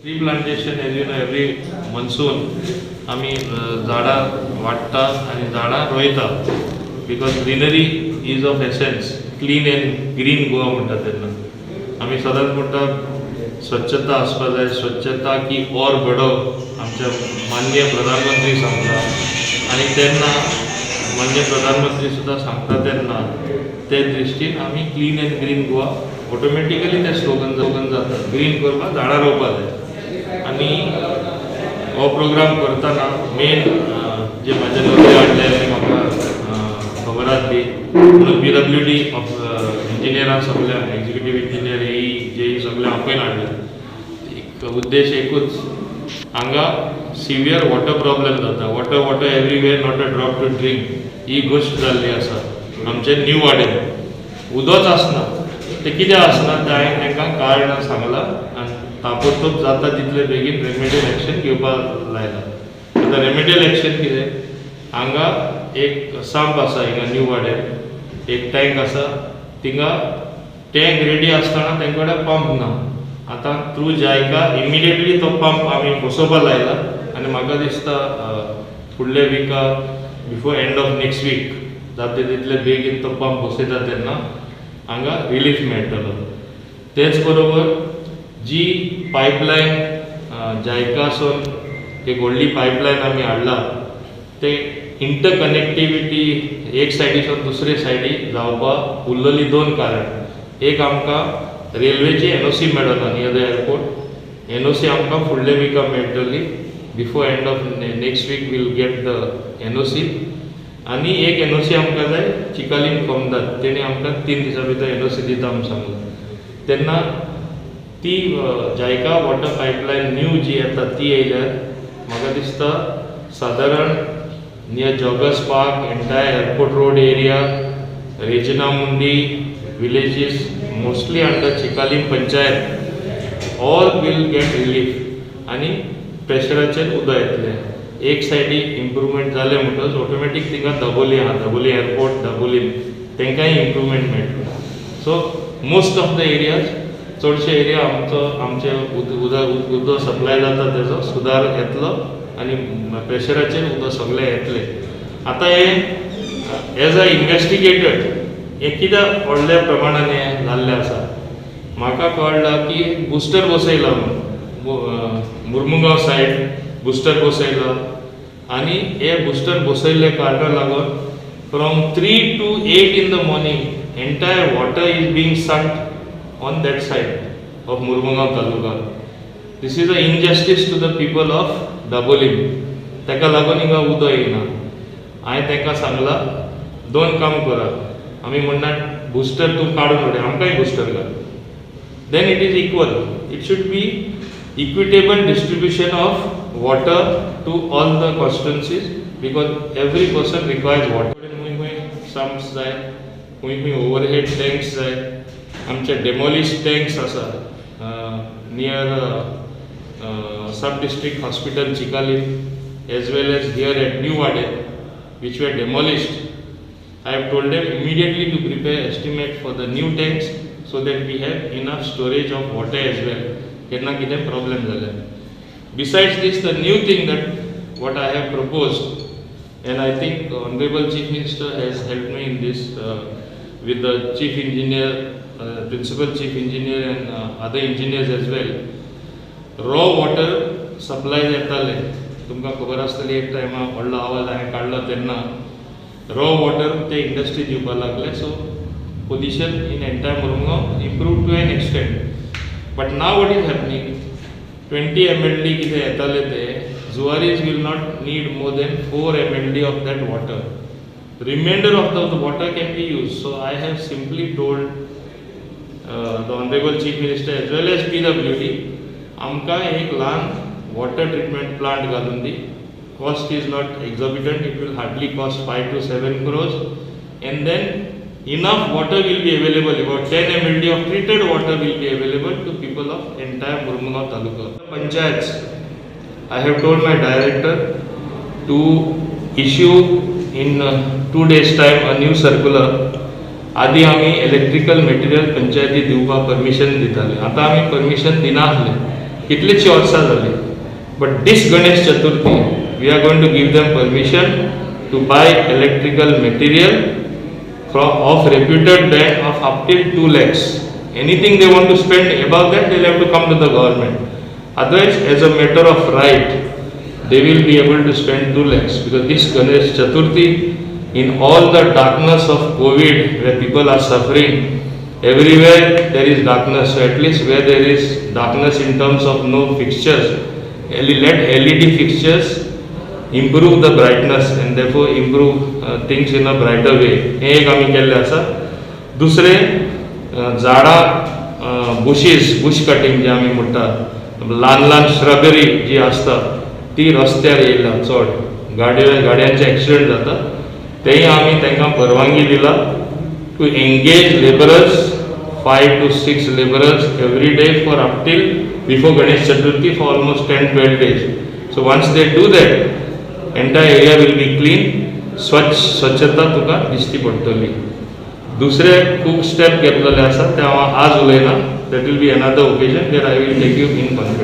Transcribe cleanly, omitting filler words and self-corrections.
Tree plantation, as you know, every monsoon आमी झाडां वाडटा आनी झाडां रोयता because greenery is of essence. Clean and green Goa म्हणटा तेन्ना आमी सदांच म्हणटा, स्वच्छता आसपा जाय. स्वच्छता की ओर बढ़ो, आमच्या माननीय प्रधानमंत्री सांगता आनी तेन्ना माननीय प्रधानमंत्री सुद्दां सांगता, तेन्ना ते दृश्टीन आमी clean and green Goa, automatically ते स्लोगन स्लोगन जाता. ग्रीन करपाक झाडां रोवपा जाय आनी हो प्रोग्राम करतना मेन जे म्हाज्या नदरे हाडले आनी म्हाका खबर आसली म्हणून पीडब्ल्यूडी इंजिनियरां सगल्या, एक्झिक्युटीव इंजिनियर, एई, जेई सगळे आपयन हाडले. एक उद्देश एकूच, हांगा सिवियर वॉटर प्रॉब्लेम जाता. "Water, water everywhere, not a drop to drink" ही गोश्ट जाल्ली आसा. आमचे न्यू वाडेन उदोच आसना. ते कित्याक आसना तें हांवें तांकां कारण सांगलां आनी ताबडतोब जाता तितले बेगीन रेमेडियल एक्शन घेवपाक लायलां. आतां रेमेडियल एक्शन कितें? हांगा एक संप आसा, हिंगा न्यू वाड्यार एक टँक आसा. थिंगा टँक रेडी आसतना तेंचे कडेन पंप ना. आतां थ्रू जायका इमिडिएटली तो पंप आमी बसोवपाक लायला आनी म्हाका दिसता फुडल्या विका, before end of next week, जाता तितले बेगीन तो पंप बसयता तेन्ना हांगा रिलीफ मेळटलो. तेच बरोबर जी पायपलायन जायकासून एक व्हडली पायपलायन आमी हाडला, ते इंटरकनेक्टिविटी एक सायडीसून दुसरे सायडी जावपाक उरलेली दोन कारण. एक, आमकां रेल्वेची एनओसी मेळना नियर the airport. NOC आमकां फुडल्या विका मेळटली. Before end of next week we'll get the NOC. आनी एक एनओसी आमकां जाय चिकालीम कोमदाद, तेणी आमकां 3 दिसां भितर एनओसी दिता म्हूण सांगलां. तेन्ना ती जायका वॉटर पायपलायन न्यू जी येता, ती येयल्यार म्हाका दिसता सादारण near Joggers Park, entire Airport Road area, Regina Mundi villages mostly under Chicalim panchayat, all will get relief आनी प्रेशराचेर उदक येतलें. एक सायडी इम्प्रुवमेंट जालें म्हणटकच ऑटोमॅटीक थिंगा दाबोली आहा, दाबोली एअरपोर्ट, दाबोली, तांकांय इम्प्रुवमेंट मेळटलो. So most of the areas, चडशे एरिया आमचो आमचे उदक उदक सप्लाय जाता तेजो सुदार येतलो आनी प्रेशराचेर उदक सगळें येतलें. आतां हें एज अ इन्वेस्टिगेटेड, हें कित्याक व्हडल्या प्रमाणान हें जाल्लें आसा, म्हाका कळ्ळां की बुस्टर बसयला म्हणून मुर्मुगांव सायड बुस्टर बसयला आनी हे बुस्टर बसयल्ले कारणा लागून from 3 to 8 in the morning entire water is being shunt on that side of Mormugao taluka. This is a injustice to the people of Dabolim. ताका लागून हिंगा उदक येयना. हांवें तांकां सांगलां, दोन काम करा. आमी म्हणना बुस्टर तूं काडून उडय, आमकांय बुस्टर घाल. Then it is equal. It should be equitable distribution of water to all the constituencies because every person requires water. खंय खंय संप्स जाय, खंय खंय ओवरहेड टँक्स जाय. आमचे डेमोलिश टँक्स आसा near sub district hospital Chicalim as well as here at New Vade, which were demolished. I have told them immediately to prepare estimate for the new tanks so that we have enough storage of water as well. केन्ना कितें problem जाल्यार. Besides this, the new thing that what I have proposed, and I think Honorable Chief Minister has helped me in this with the Chief Engineer, Principal Chief Engineer and other engineers as well. Raw water supply येताले, तुमकां खबर आसतली, एक टायमा व्हडलो आवाज हांवें काडलो तेन्ना रॉ वॉटर ते इंडस्ट्री दिवपाक लागले. So pollution in entire Mormugao improve to an extent, but now what is happening, 20 MLD कितें येताले ते Zuari's will not need more than 4 MLD of that water. Remainder of the water can be used. So I have simply told the Honorable Chief Minister as well as PWD, आमकां एक ल्हान water treatment plant घालून दी. Cost is not exorbitant. It will hardly cost 5 to 7 crores and then enough water will be available. About 10 MLD of treated water will be available to people of entire Murmugao Taluka. Panchayats, I have told my director to issue in 2 days' time a new circular. आदी आमी electrical material पंचायती दिवपाक permission दिताले, आतां आमी permission दिनासले. कितलीशीं वर्सां जालीं. But this Ganesh Chaturthi we are going to give them permission to buy electrical material from of reputed brand of up till 2 lakhs. Anything they want to spend above that, they'll have to come to the government. Otherwise, as a matter of right, they will be able to spend 2 lakhs, because this Ganesh Chaturthi, in all the darkness of COVID where people are suffering, everywhere there is darkness. So at least where there is darkness in terms of no fixtures, let LED fixtures improve the brightness and therefore improve things in a brighter way. हें एक आमी केल्लें आसा. दुसरें, झाडां, बुशीस, Bush cutting जे आमी म्हणटा, ल्हान ल्हान श्रबरी जी आसता ती रस्त्यार येयल्या, चड गाडयो गाडयांचे एक्सिडंट जाता. तेय आमी तांकां परवानगी दिला to engage labourers, five to six labourers every day for up till before Ganesh Chaturthi for almost 10-12 days. So once they do that, entire area will be clean. स्वच्छ, स्वच्छता तुका दिश्टी पडटली. दुसरे खूब स्टेप घेतलेले आसा, ते हांव आज उलयना. That will be another occasion where I will take you in confidence.